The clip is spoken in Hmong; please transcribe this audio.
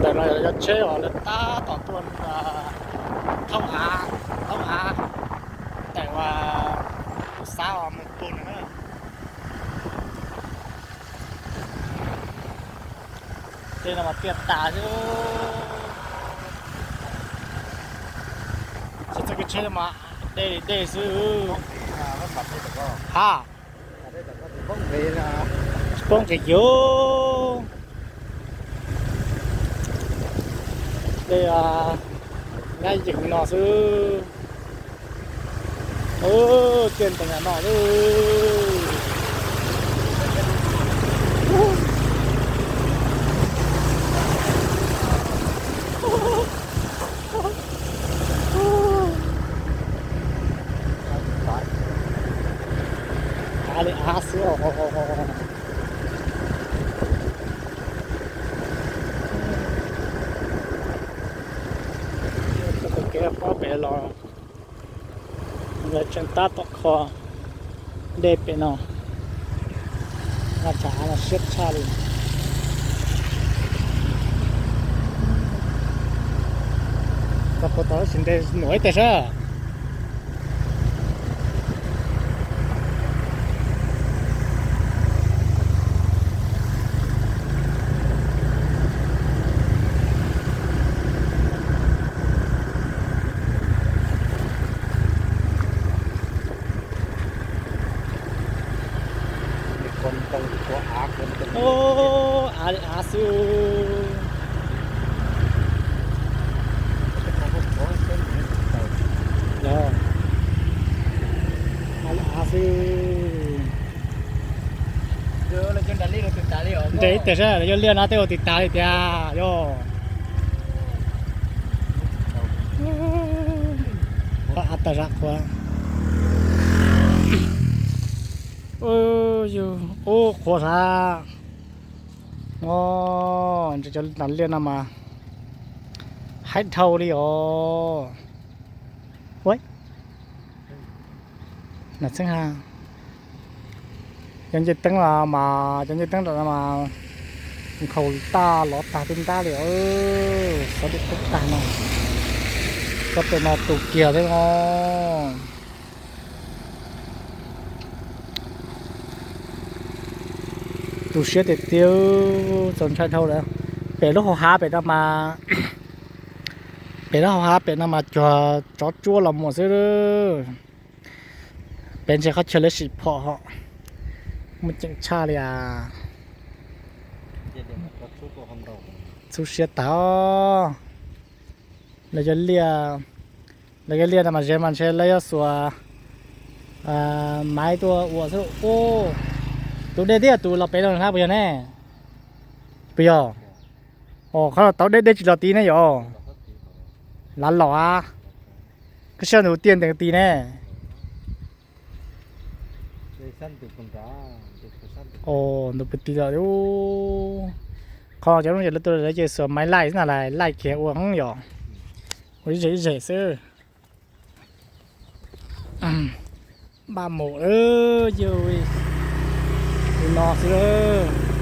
Ntawm no yog tsheb uas lawv tab tom tuaj thauj av, thauj av ntawm uas tus xav uas mus pug no na. Tej no mas tiaj tas xwb. Tsis txoj kev tsheb no mas dej li dej xwb. Ha, tsis poob nqis kiag. Tej nyab yees no xwb. Tiaj ntees no xwb. Av li av xwb os. Txoj kev pob pem los lawv tseem tab tom kho dej pem no. Tsam av no siab tshaj li. Koj puas tau ib sim ntes nuam ib teg seb. Av li av xwb. Av li av xwb. Ntes ib teg seb, yog liaj no tej ua tis tas li tiag yog. Av tas zam qhuav. Ub, qhuav sab. Cov liaj no mas haib dhau li os. Ua, na txheeb ha. Cov ncej teeb los mas, cov ncej teeb lawm no mas nkhaus tag lov tag tib ntab li os. Xov dej tub tag no, txoj pem no tus kiag thiab no. Tu siab tiag tiag, txaus ntshai dhau lawm. Pem lub hauv hav pem no mas, pem lub hauv hav pem no mas cuag tsov tsuab los mus xwb. Pem ntshe qhov chaw lawv sim phom ho muaj ceem tshaj li as. Txhub siab tag os. Lawv cov liaj, lawv cov liaj no mas ze mas ntshe lawv yuav xuas maiv tuaj ua xwb. Tus dej thiab tus los pem no na puas yog ne? Puas yog? Os, qhov no tau deb deb tsis los tid ne yom? Lav los a. Koj saib nws tiaj ntees tid ne. Os, nws pw tid lawm. Qhov cov no ces lawv tuaj lawv ces xuas maiv laij xwb na, laij kiag ua yom. Ua ib zem ib zem xwb. Npaj mus lawm, yog li no xwb lawm.